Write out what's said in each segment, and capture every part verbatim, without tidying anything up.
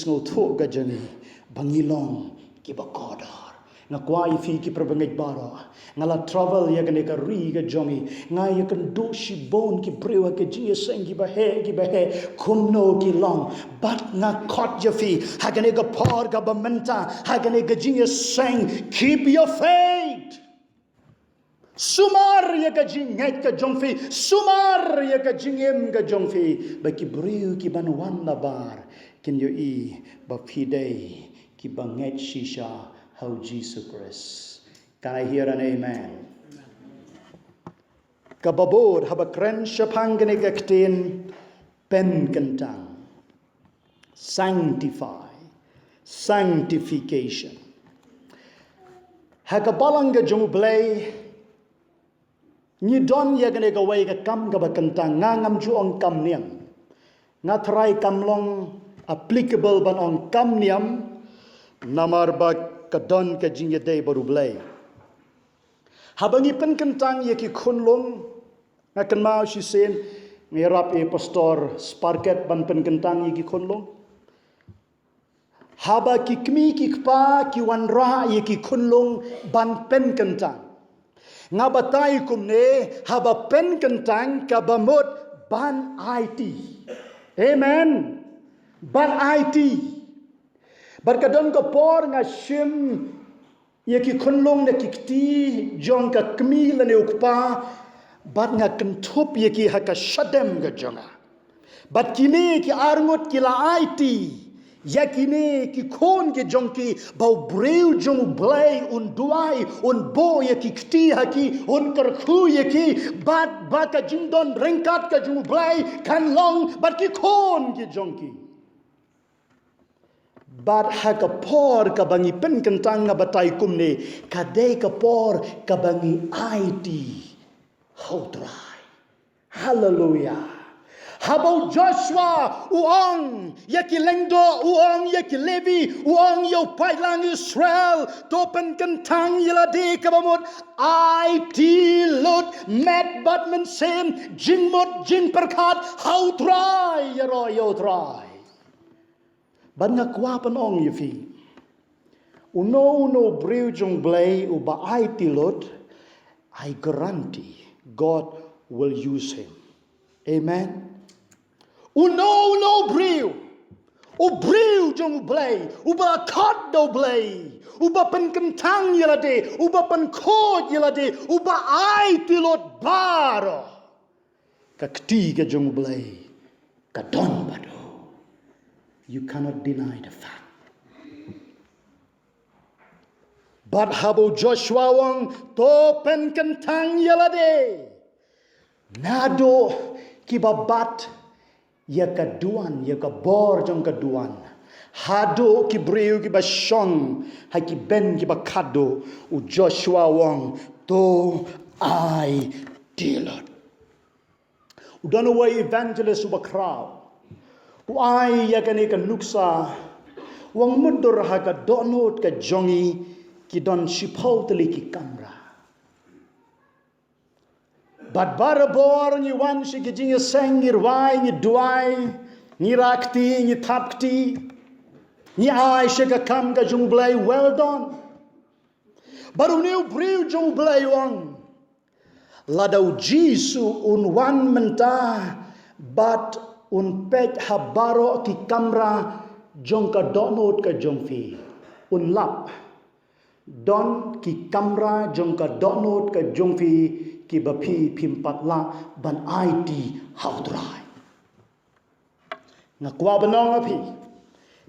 sngewthuh ka jong ngi ba ngi long kiba kordor. Nga kwah ïa phi ki para bangeit baroh. Nga la travel ïa kane ka ri ka jong ngi. Nga ïakynduh shibun ki briew ha ka jingïaseng kiba heh kiba heh kumno ki long. Bad nga khot ïa phi ha kane ka por kaba mynta, ha kane ka jingïaseng, keep your faith. Sumar ïa ka jingngeit ka jong phi, sumar ïa ka jingim ka jong phi, ba ki briew ki ban wan nabar kin ïohi ba phi dei kiba ngeit shisha ha u Jisu Khrist. Can I hear an amen? Kaba bud, haba kren shaphang kane ka ktien pynkyntang. Sanctify, sanctification. Ha ka balang ka jong U Blei, ngi don ïa kane kawei ka kam kaba kyntang, nga ngam ju ong kam niam. Nga tharai kam long applicable ban ong kam niam, namar ba ka don ka jingïadei bad U Blei. Haba ngi pynkyntang ïa ki khunlung, nga kynmaw shisien, nga ïarap ïa Pastor Sparket ban pynkyntang ïa ki khunlung. Haba ki kmie ki kpa ki wanrah ïa ki khunlung ban pynkyntang. Nga batai kumne, haba pynkyntang kaba mut ban aiti. Amen. Ban aiti. Bad ka don ka por nga shim ïa ki khunlung na ki kti jong ka kmie lane u kpa, bad nga kynthup ïa ki ha ka shadem ka jong nga. Bad kine ki arngut ki la aiti ïa kine ki khun ki jong ki ba u briew jong U Blei un duwai, un buh ïa ki kti ha ki, un kyrkhu ïa ki, bad ba ka jingdon ryngkat ka jong U Blei kan long bad ki khun ki jong ki. Bad ha ka por kaba ngi pynkyntang, nga batai kumne, ka dei ka por kaba ngi aiti ha U Trai. Haleluia. Haba u Joshua u ong ïa ki lyngdoh, u ong ïa ki Levi, u ong ïa u paidlang Israel, to pynkyntang ïa lade kaba mut, aiti lut met bad mynsiem, jingmut jingpyrkhat ha U Trai, ïaroh ïa U Trai. Bad nga kwah ban ong ïa phi, uno uno u briew jong U Blei uba aiti lut, I guarantee God will use him. Amen. Uno uno u briew, u briew jong U Blei, uba khot da U Blei, uba pynkyntang ïa lade, uba pynkhuid ïa lade, uba aiti lut baroh, ka kti ka jong U Blei ka don bad u. You cannot deny the fact. Bad haba u Joshua u ong, to pynkyntang ïa lade, naduh kiba bat ïa ka duwan, ïa ka bor jong ka duwan, haduh ki briew kiba shong ha ki bynta kiba khadduh, u Joshua u ong, to aiti lut. U don uwei u evangelist uba khraw, u ai ïa kane ka nuksa, u ong, mutdur ha ka dohnud ka jong ngi ki don shiphew tylli ki kamra. Bad barabor ngi wan sha ki jingïaseng, ngi rwai, ngi duwai, ngi rah kti, ngi thap kti, ngi ai sha ka kam ka jong U Blei, well done. Bad une u briew jong U Blei u ong, lada u Jisu un wan mynta bad un peit ha baroh ki kamra jong ka dohnud ka jong phi, un lap, don ki kamra jong ka dohnud ka jong phi kiba phi phim pat lah ban aiti ha U Trai. Nga kwah ban ong ïa phi,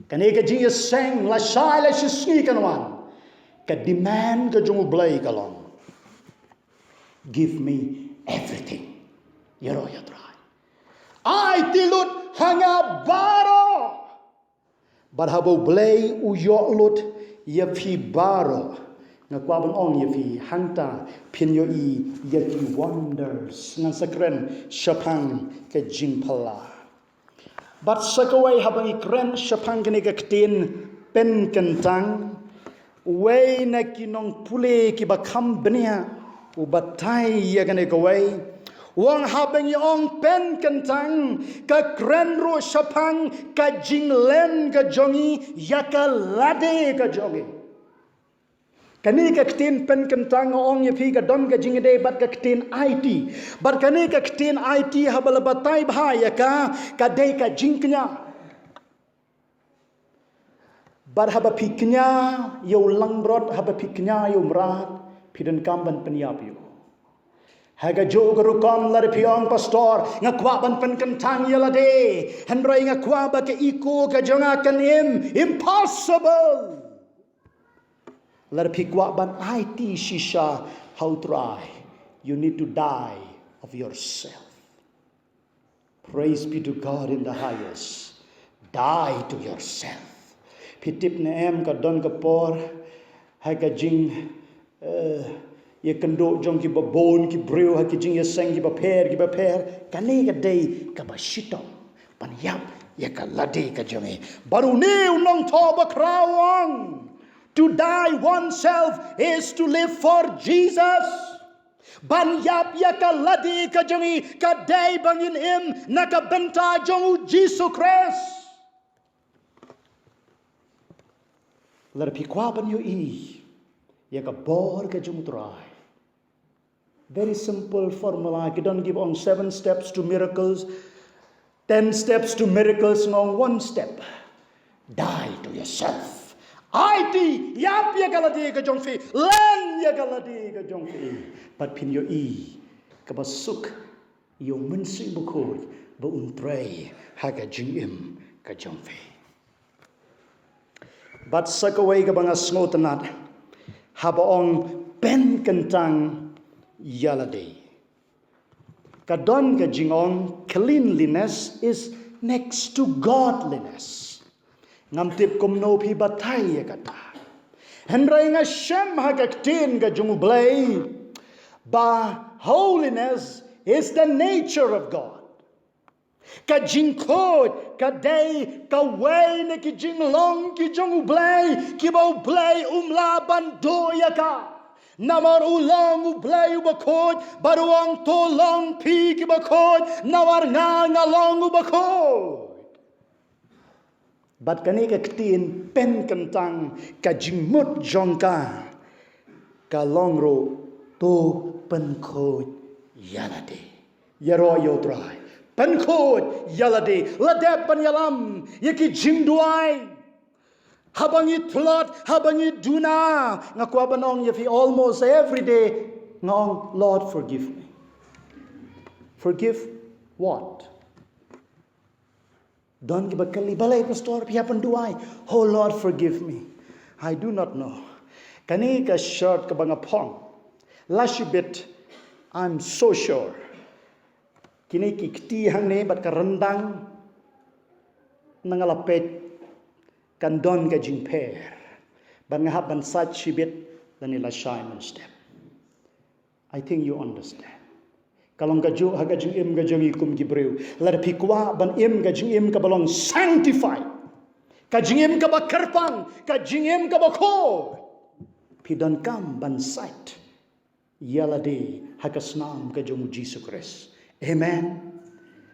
kane ka jingïaseng lashai lashisngi kan wan, ka demand ka jong U Blei ka long, give me everything. Ïaroh ïa U Trai. Aiti lut ha nga baroh. Bad haba U Blei u ïoh lut ïa phi baroh, nga kwah ban ong ïa phi, hangta phin ïohi ïa ki wonders. Ngan sa kren shaphang ka jingphylla. Bad sa kawei, haba ngi kren shaphang kane ka ktien pynkyntang, uwei na ki nongpule kiba kham bniah u batai ïa kane kawei, U ong haba ngi ong pynkyntang, ka kren ruh shaphang ka jinglen ka jong ngi ïa ka lade ka jong ngi. Kane ka ktien pynkyntang nga ong ïa phi ka don ka jingïadei bad ka ktien aiti. Bad kane ka ktien aiti haba la batai bha ïa ka, ka dei ka jingkñia. Bad haba phi kñia ïa u langbrot, haba phi kñia ïa u mrad, phi donkam ban pynïap ïa u. Ha kajuh ka rukom lada phi ong, "Pastor, nga kwah ban pynkyntang ïa lade, hynrei nga kwah ba ka ego ka jong nga kan im." Impossible. Lada phi kwah ban aiti shisha ha U Trai, you need to die of yourself. Praise be to God in the highest. Die to yourself. Phi tip ne em, ka don ka por ha ka jing, eh, ïakynduh jong ki babun ki briew ha ki jingïaseng ki bapher ki bapher, kane ka dei kaba shitom ban ïap ïa ka lade ka jong ngi. Bad une u nongthoh bakhraw u ong, to die oneself is to live for Jesus. Ban ïap ïa ka lade ka jong ngi ka dei ba ngin im na ka bynta jong U Jisu Khrist. Lada phi kwah ban ïohi ïa ka bor ka jong U Trai, very simple formula, ki don kiba ong seven steps to miracles, ten steps to miracles, nga ong one step. Die to yourself. Aiti, ïap ïa ka lade ka jong phi, len ïa ka lade ka jong phi. Bad phin ïohi kaba suk ïa U Mynsiem Bakhuid ba un trei ha ka jingim ka jong phi. Bad sa kawei kaba nga sngewtynnat, haba ong pynkyntang ïa lade, ka don ka jingong, cleanliness is next to godliness. Ngam tip kumno phi batai ïa kata, hynrei nga shem ha ka ktien ka jong U Blei ba holiness is the nature of God. Ka jingkhuid ka dei kawei na ki jinglong ki jong U Blei kiba U Blei um lah ban duh ïa ka. Namar U long U Blei uba khuid, bad U ong, "To long phi kiba khuid, namar nga, nga long uba khuid." Bad kane ka ktien pynkyntang, ka jingmut jong ka ka long ruh, to pynkhuid ïa lade. Ïaroh ïa U Trai, pynkhuid ïa lade. La dep ban ïalam ïa ki jingduwai. Haba ngi tlot, haba ngi duna, nga kwah ban ong ïa phi, almost every day nga ong, "Lord, forgive me." Forgive what? Don kiba kylli, "Balei, Pastor, phi hap ban duwai?" "Oh Lord, forgive me. I do not know." Kane ka shirt kaba nga phong, lashibit, I'm so sure, kine ki kti hangne bad ka ryndang na nga la peit, kan don ka jingpher. Bad nga hap ban sait shibit lane lashai mynstep. I think you understand. Ka long kajuh ha ka jingim ka jong ngi kum ki briew. Lada phi kwah ban im ka jingim kaba long sanctified, ka jingim kaba kyrpang, ka jingim kaba khuid, phi donkam ban sait ïa lade ha ka snam ka jong U Jisu Khrist. Amen.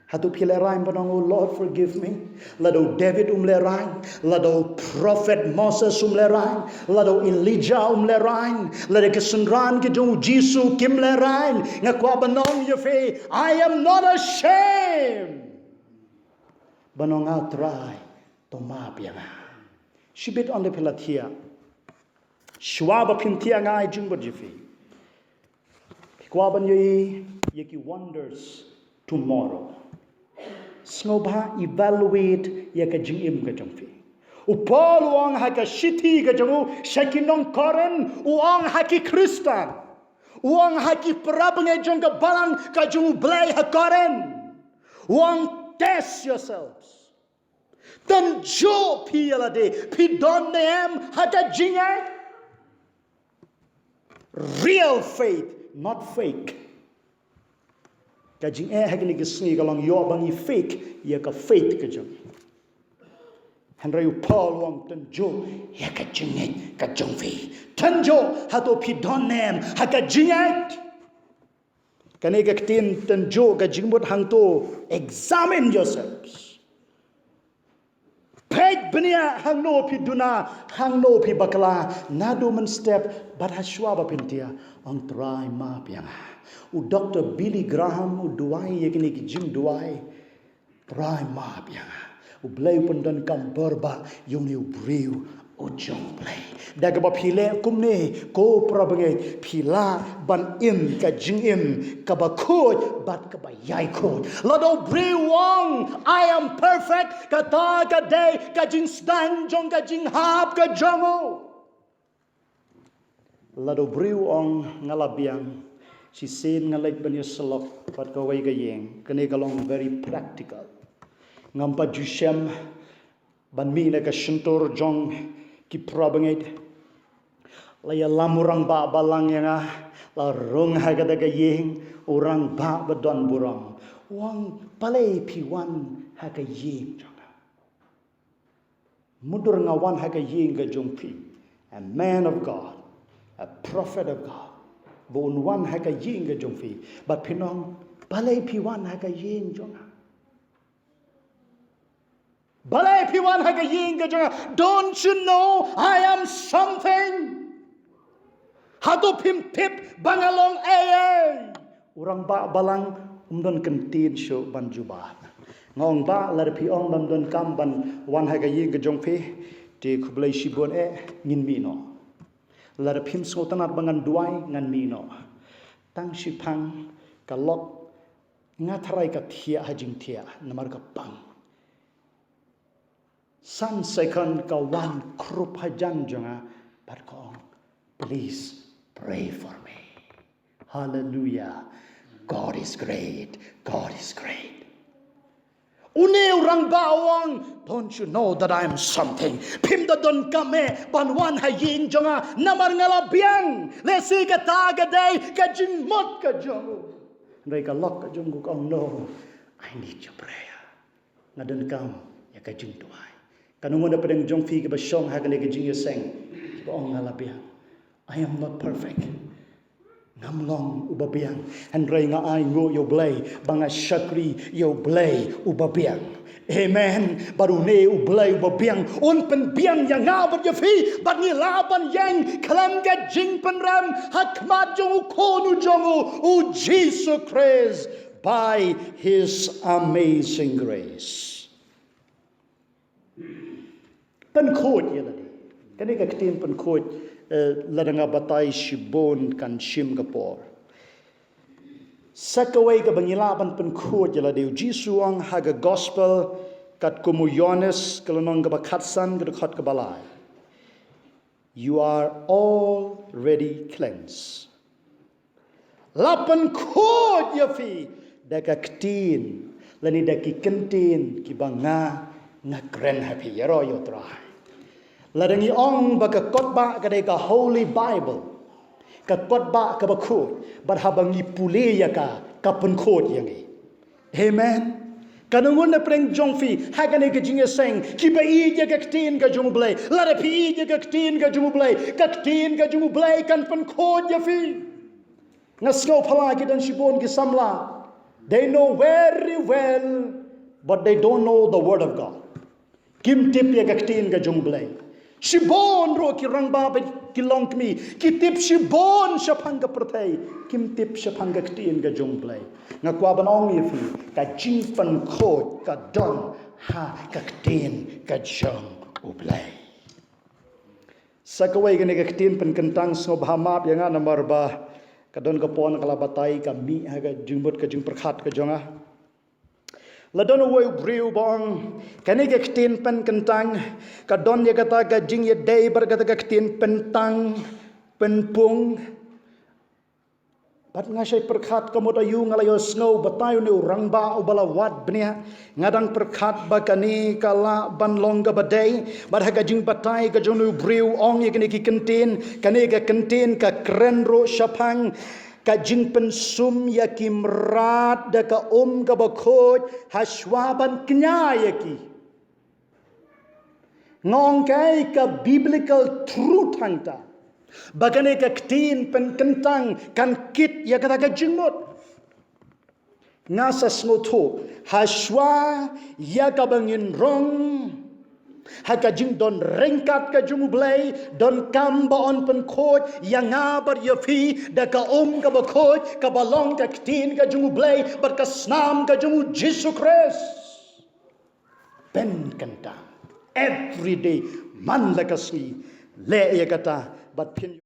Hato phi lehraiñ ban ong, "Oh Lord, forgive me"? Lada u David um lehraiñ, lada u Prophet Moses um lehraiñ, lada u Elijah um lehraiñ, lada ki synran ki jong U Jisu kim lehraiñ, nga kwah ban ong ïa phi, I am not ashamed ban ong, "Ah Trai, to map ïa nga." Shibit ynda phi la thiah, shuwa ba phin thiah, nga ai jingbud ïa phi. Phi kwah ban ïohi ïa ki wonders tomorrow, sngewbha evaluate ïa ka jingim ka jong phi. U Paul u ong ha ka shithi ka jong u sha ki nong Korinth, u ong ha ki Khristan, u ong ha ki parabangeit jong ka balang ka jong U Blei ha Korinth, u ong, "Test yourselves." Tynjuh phi ïa lade, phi don ne em ha ka jingeh? Real faith, not fake. Ka jingeh ha kine ki sngi ka long ïoh ba ngi fake ïa ka faith ka jong ngi. Hynrei u Paul u ong, tynjuh ïa ka jingngeit ka jong phi. Tynjuh, hato phi don ne em ha ka jingngeit? Kane ka ktien tynjuh ka jingmut hangto, examine yourselves. Peit bniah hangno phi duna, hangno phi bakla, naduh mynstep bad hashwa ba phin thiah, ong Trai map ïa nga. U Doktor Billy Graham u duwai ïa kine ki jingduwai. Trai map ïa nga. U Blei u pyndonkam bor ba ïa une u briew u jong U Blei. Da kaba phi leh kumne ko para bangeit, phi lah ban im ka jingim kaba khuid bad kaba ïai khuid. Lada u briew u ong, "I am perfect," kata ka dei ka jingsdang jong ka jinghap ka jong u. Lada u briew u ong, "Nga la biang, shisien nga leit ban ïasyllok bad kawei ka ïing," kane ka long very practical. Ngam pat ju shem ban mih na ka shyntur jong ki para bangeit. La ïalam u rangbah balang ïa nga, la rung ha kata ka ïing, u rangbah ba don burom. U ong, "Balei phi wan ha ka ïing jong nga? Mutdur nga wan ha ka ïing ka jong phi, a man of God, a prophet of God, ba un wan ha ka ïing ka jong phi, bad phin ong, balei phi wan ha ka ïing jong nga? Balei phi wan ha ka ïing ka jong nga? Don't you know I am something? Hato phim tip ba nga long ei ei?" U rangbah balang um don kyntien shuh ban jubab. Nga ong, "Bah, lada phi ong bym donkam ban wan ha ka ïing ka jong phi, te khublei shibun eh, ngin mih noh. Lada phim sngewtynnat ba ngan duwai, ngan mih noh." Tang shiphang ka lok, nga tharai ka thiah ha jingthiah namar ka pang. San second ka wan khrup hajan jong nga bad ka ong, "Please pray for me." Hallelujah. God is great. God is great. Une u rangbah u ong, "Don't you know that I am something? Phim da donkam eh ban wan ha ïing jong nga namar nga la biang. Lehse kata ka dei ka jingmut ka jong u." Hynrei ka lok ka jong u ka ong, "No, I need your prayer. Nga donkam ïa ka jingduwai." Katno ngut na pdeng jong phi kiba shong ha kane ka jingïaseng, kiba ong, "Nga la biang. I am not perfect. Ngam long uba biang. Hynrei nga ainguh ïa U Blei ba nga shakri ïa U Blei uba biang." Amen. Bad une U Blei uba biang un pynbiang ïa nga bad ïa phi, bad ngi lah ban ïeng khlem ka jingpynrem ha khmat jong u Khun u jong u, U Jisu Khrist, by his amazing grace. Pynkhuid ïa lade. Kane ka ktien pynkhuid, eh, lada nga batai shibun kan shim ka por. Sa kawei kaba ngi lah ban pynkhuid ïa lade, U Jisu u ong ha ka gospel katkum u Ïoannis, ka lynnong kaba khatsan, ka dkhot kaba lai, "You are already cleansed." La pynkhuid ïa phi da ka ktien, lane da ki kyntien kiba nga, nga kren ha phi, ïaroh ïa U Trai. Lada ngi ong ba ka kotbah ka dei ka Holy Bible, ka kotbah kaba khuid, bad haba ngi pule ïa ka, ka pynkhuid ïa ngi. Amen. Katno ngut na pdeng jong phi ha kane ka jingïaseng kiba ïeit ïa ka ktien ka jong U Blei? Lada phi ïeit ïa ka ktien ka jong U Blei, ka ktien ka jong U Blei kan pynkhuid ïa phi. Nga sngew pala ki don shibun ki samla, they know very well, but they don't know the word of God. Kim tip ïa ka ktien ka jong U Blei. Shibun ruh ki rangbah bad ki longkmie, ki tip shibun shaphang ka pyrthei, kim tip shaphang ka ktien ka jong U Blei. Nga kwah ban ong ïa phi, ka jingpynkhuid ka don ha ka ktien ka jong U Blei. Sa kawei, kane ka ktien pynkyntang, sngewbha map ïa nga namar ba ka don ka por nga la batai, ka mih ha ka jingmut ka jingpyrkhat ka jong nga. La don uwei u briew ba ong, kane ka ktien pynkyntang ka don ïa kata ka jingïadei bad kata ka ktien pyntang, pynpung. Bad nga shait pyrkhat ka mut aïu, nga la ïohsngew batai une u rangbah uba la wad bniah. Nga dang pyrkhat ba kane ka lah ban long kaba dei. Bad ha ka jingbatai ka jong une u briew, ong ïa kine ki kyntien, kane ka kyntien ka kren ruh shaphang ka jingpynsum ïa ki mrad da ka um kaba khuid hashwa ban kñia ïa ki. Nga ong kaei ka biblical truth hangta, ba kane ka ktien pynkyntang kan kit ïa kata ka jingmut. Nga sa sngewthuh, ha shuwa ïa kaba ngin rong ha ka jingdon ryngkat ka jong U Blei, donkam ba yn pynkhuid ïa nga bad ïa phi da ka um kaba khuid, kaba long ka ktien ka jong U Blei bad ka snam ka jong U Jisu Khrist. Pynkyntang, every day, man la ka sngi, leh ïa kata, bad phin